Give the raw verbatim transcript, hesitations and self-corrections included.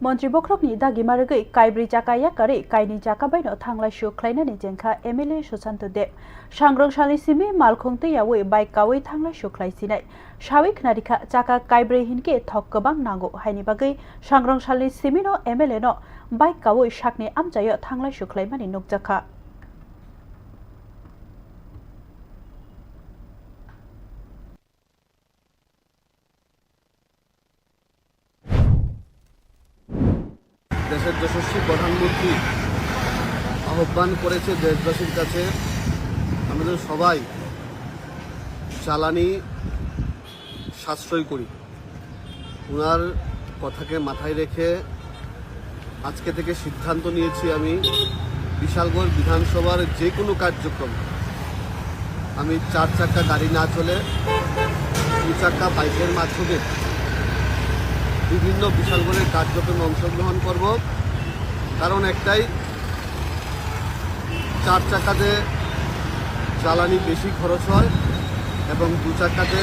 Montri bokhorokni dagima rwgwi kaibrwi chaka yakarwi kainwi chaka baino thanglai suk khlainani jengkha M L A Susanto Deb. Sangrong salni simi malkhung twiyawi bike kawi thanglai suk khlai sinai. Sawi khnarikha chaka kaibrwi hinkhe thok kwbang nango, haini bagwi sangrong salni simino M L A no bike kawi sakni amchaio thanglai suk khlaimani nukjakha. দেশের যশস্বী প্রধানমন্ত্রী আহ্বান করেছে দেশবাসীর কাছে, আমরা যেন সবাই জ্বালানি সাশ্রয় করি। ওনার কথাকে মাথায় রেখে আজকে থেকে সিদ্ধান্ত নিয়েছি আমি, বিশালগড় বিধানসভার যে কোনো কার্যক্রম আমি চার চাকা গাড়ি না চলে দু চাকা বাইকের মাধ্যমে বিভিন্ন বিশালগড়ের কার্যক্রমে অংশগ্রহণ করব। কারণ একটাই, চার চাকাতে জ্বালানি বেশি খরচ হয় এবং দু চাকাতে